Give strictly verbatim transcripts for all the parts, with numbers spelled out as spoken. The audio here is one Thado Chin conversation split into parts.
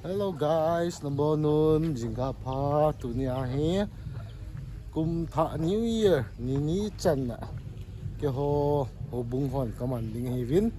Hello guys, nabonun, jingkah pha. Tuni ahi kum thah New Year ni ni channa keiho houbung hon kaman ding ahiuvin.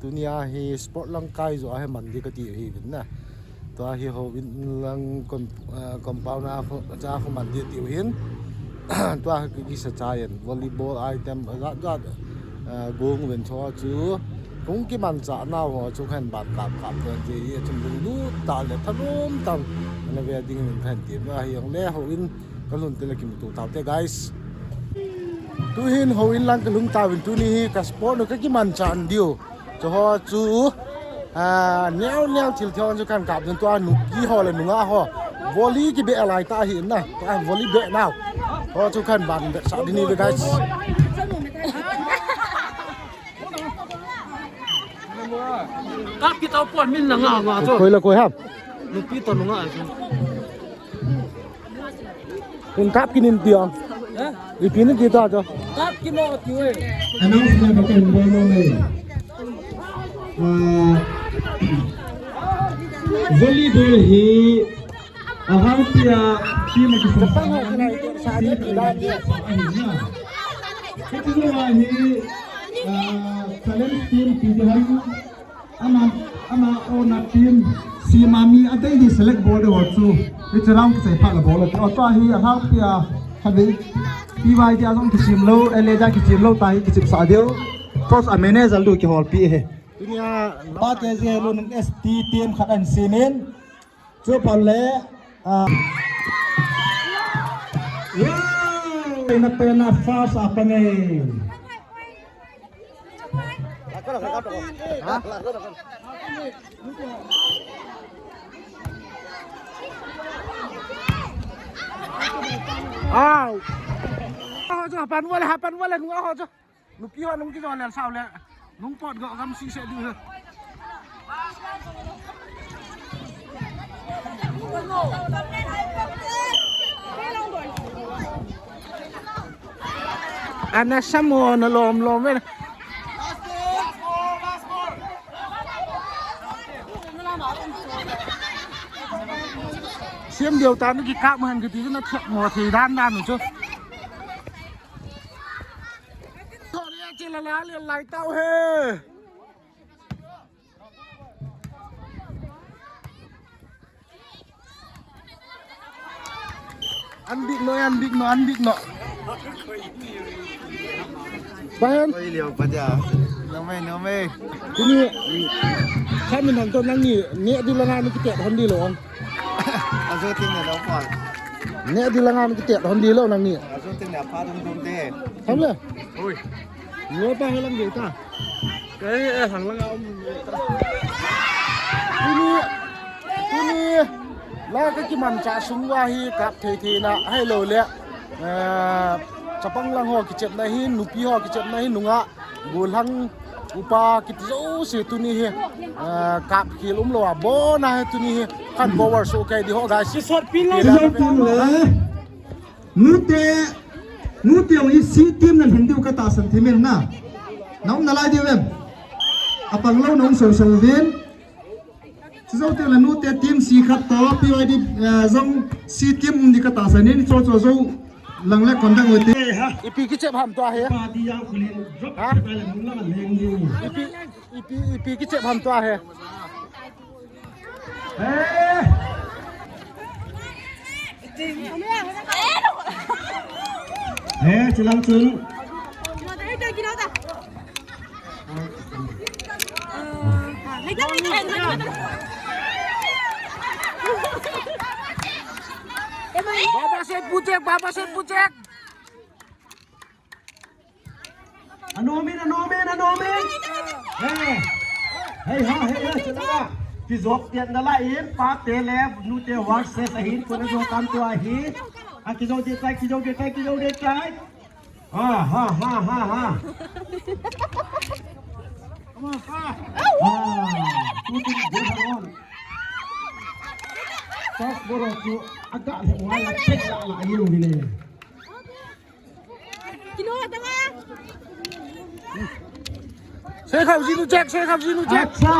Tuni ahi sport lang kai jo ahi man ding kati ahiuvin na. Tua hi houin lang com-, ah, compound a kho, cha kho man ding tiu hin. Tua hi kisa cha in volleyball item ajat jat, ah, gung ven cho chu. Kung kimanchah nau ho chu khan ban kap kap pen ti hi chun lunglut tah le thalom tah in ana ve ding in khan ti. Ahi jongle houin kalhun teng le kimuto taute guys. Tuhin houin lang kalhung tauvin tuni hi ka sport nu kakimanchah diu. Chuho chu, ah, neo neo thil thil chu kan kap ding tua nupi ho le nungah ho. Volley kibeh lai tah ahi na. Tua volley beh nau. Ho chu kan ban beh sah ding ahi guys. Kap kit tau pon min na nga nga chu. Koi la koi ham. Nupi toh nungah chu. Kun kap kinin ti ong. Eh? Ipi ni ti ta cho. Kap kino ti we. Announcement ka hin bol nom e. Ah, volleyball hi ahang pia team a kisam. Chapang ho kina sa ni ti dan ni. Kiti lo hi, ah, challenge team ti di ham. Ama, ama ona team, sima mi adei di select bol ding ho chu. Hiche round kisei phat la bol ding. Tua hi ahang pia, khatvei. P Y D a jong kisim lou, L A D a kisim lou, tua hi kisim sah diu. Coach a manager lu kiholpi e. Tunia, pa te je lu S T team khat ahin sim in. Chu phat le, ah. Wow! Pena pena first a pang e. Au. Ho chu hapan vale, hapan vale, nung ho chu. Nupi ho nung kijo le sao le. Nung pot go gam si se du he. Ana samo na lom lom ve. Siam diu ta nu kikap man kiti na thak mo thei dan dan nu chu. Thole che la la le lai tau he. An big no, an big no, an big no. Bayan. Oi, liu pa dia. Nomei, nomei. Tuni, kami nang to nang ni, ni di la ngan kita hon di lo ang. Ajo ting ne lo pa. Ni di la ngan kita hon di lo nang ni. Ajo ting ne pa dum dum de. Ham le? Oi. Ni pa helang de ta. Kai, eh, hang langa um. Tuni, tuni, la kakimanchah sung uva hi kap thei thei na, ahilou le, eh, chapang lang ho kichepna hi, nupi ho kichepna hi, nungah, golhang, upa, kiti jouse tuni hi, eh, kap khel umlou a, abon a hi tuni hi, kan power show kai di ho, guys. Sot pin la. Nute, nute ong i C team nan hin diu katahsan thei min na. Na um nalai diu em. Apang lou na um sou sou vin. Chujou teng le nute team C khat toh, P Y D, eh, jong C team um di katahsan in, cho cho jou lang le kon dang u te. Ipi kichep ham tua he? Ha? Ipi, ipi kichep ham tua he? Eh. Eh, chilang chun. Baba Seth Bujek, Baba Seth Bujek. Anomin, anomin, anomin. Hey. Hey, ha, hey, hey, chala. Kijop tian dala in, pa te le, nu te war se sahin, kona jo tam tu ahi. A kijop de tai, kijop de tai, kijop de tai. Ha, ha, ha, ha, ha. Ah, tu tu de ha on. Pas boro tu aga le wa la tek la la ayu ni. Kino tama. Sei khap jinu check, sei khap jinu check. Acha.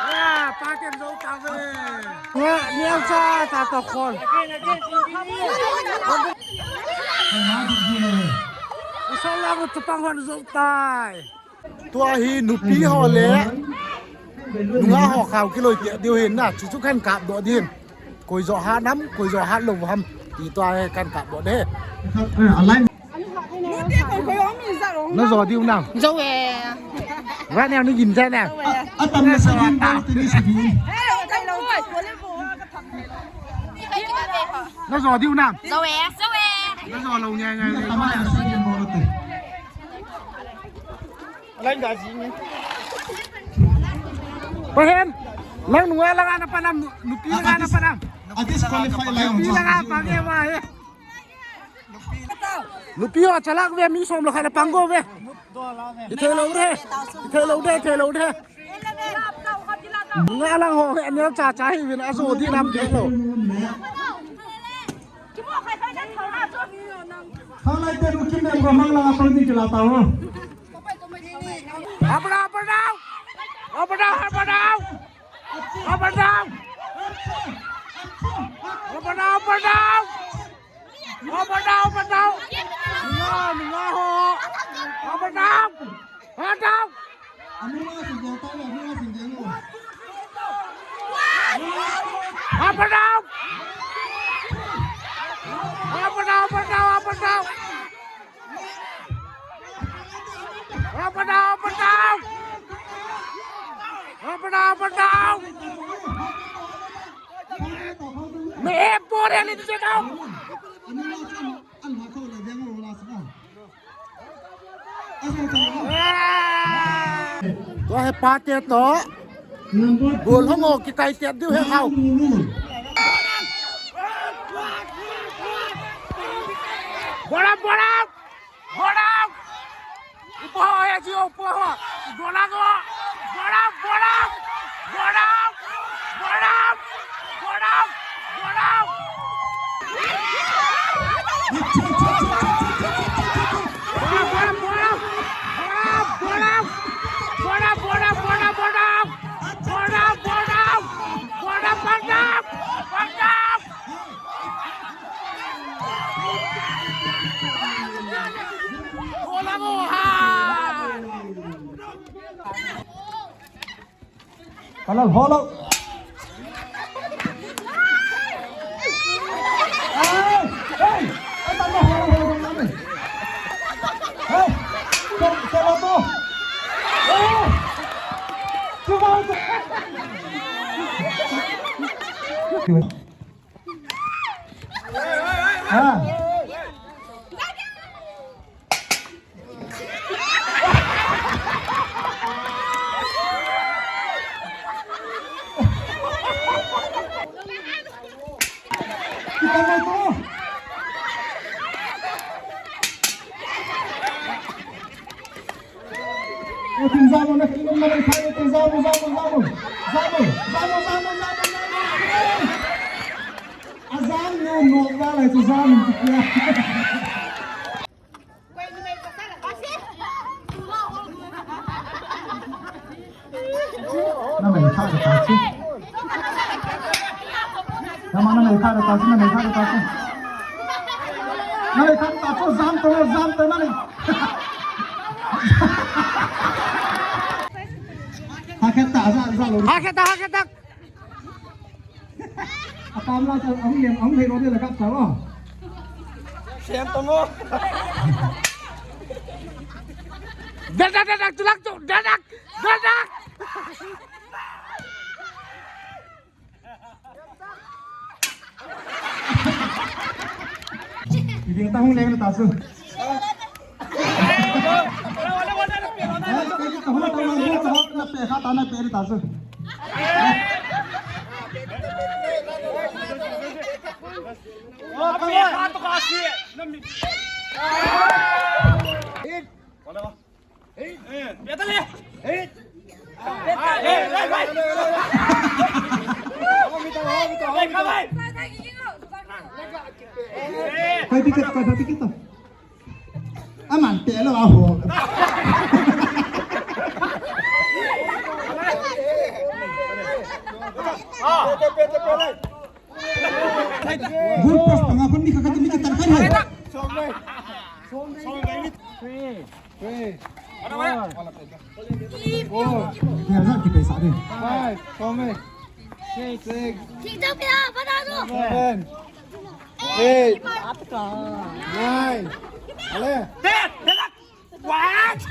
Ah, pa ken jo ta ve. Neo cha ta to khol. Usal lang chapang hon zo tai. Tua hi nupi ho le nungah ho khao kiloi tia diu hin na, chu chu kan kap doh din. Koi jo ha nam, koi jo ha lo ham. Ti tua hi kan kap doh de. Na jo diu nam. Jo e. Wa ne ni gin ja na. Atam na sa gin ba ti ni sa gin. Na jo diu nam. Jo e. Jo e. Na jo lo nya nya. Atam na sa gin ba ti. Pahen, lang nunga lang ana panam, nupi lang ana panam. A disqualify lang. Nupi lang ana panam, eh. Nupi ho chalak ve, mi som lo khat a pang go ve. Ithei lo de, ithei lo de, ithei lo de. Nunga lang ho, anel cha cha hi vin aso di nam de lo. Khalai te nukim me ko mang lang a pang di kila ta ho. Up and down, up and down. Up and down, up and down. Up and down. Up and down. Up and down. Up and down. Up and down, up and down. Ninga, ninga ho. Up and down. Up and down. Up and down. Up and down, up and down, up and down. Up and down, up and down. Up and down, up and down. Me e pore li tu se down. Tua he pate to. Gol hong o kikai tia diu he hao. Bora, bora! Bora! Upa ho he ji upa ho. Bora go! Bora, bora! Bora! Bora! Bora! Bora! Hello, hello. Hey, hey, hey, hello, hello, hello, hello. Hey, hello, hello. Hey, come on. Ah. Kita na ito. O, tin zamu na, tin zamu na, tin zamu, zamu, zamu. Zamu, zamu, zamu, zamu, zamu. A zamu, no, no, zamu, zamu, zamu. Na lei tha ka ta chu. Na ma na lei tha ka ta chu, na lei tha ka ta chu. Na lei tha ka ta chu, jam to, jam to na lei. Ha khe ta, ja, ja lo. Ha khe ta, ha khe ta. Atam la cha, ang lem, ang lei lo de la kap cha lo. Siam to mo. Dak, dak, dak, dak, tulak tu, dak, dak, dak, dak. Iding ta hung leng ta su. Koi ticket, koi ticket. Aman, telo aho. Goal post panga kon mi kha kha mi kha tan khan hai. Three. Three. Four. Dia na ki pesa de. Five. Six. Six. Seven. Eight. Nine. Ale. What?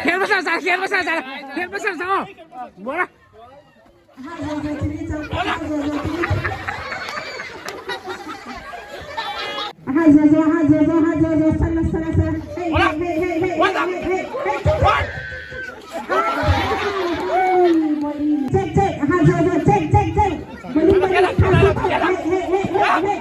Khel masa sa, khel masa sa, khel masa sa. Bola. Aha, Jojo, aha, Jojo, aha, Jojo, sala, sala, sala. Hey, hey, hey, hey, hey, hey, hey, hey. Check, check, aha, Jojo, check, check, check. Bowling, bowling, pass, pass, hey, hey, hey, hey, hey.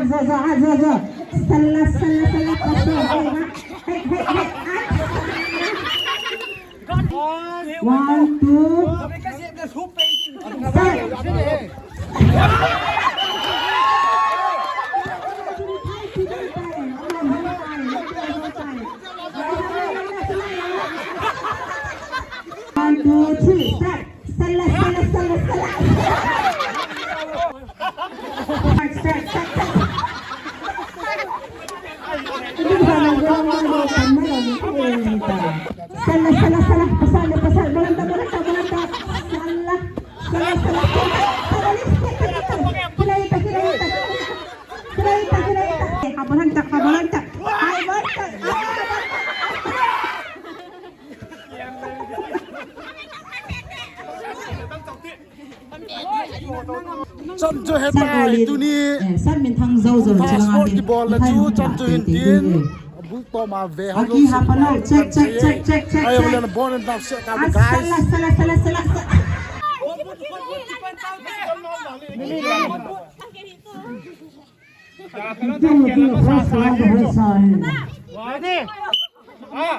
Zo, zo, zo, zo. Sala, sala, sala, paso. Hey, hey, hey, hey. One, two, start. One, two, three, start. Sala, sala, sala, sala. Sala, sala, sala. Pasal, pasal. Balanta, balanta, balanta. Sala, sala, sala. Sala, sala. Kira ita, kira ita. Kira ita, kira ita. Kabalanta, kabalanta. Ay, balanta. Ay, balanta. Chan chu hetai tuni. Passport kibol le chu chan chu hin tin. Bul tom a ve ha lo. Check, check, check, check, check. Ai, le bon and now set up, guys. Sala, sala, sala, sala. Ready? Ah.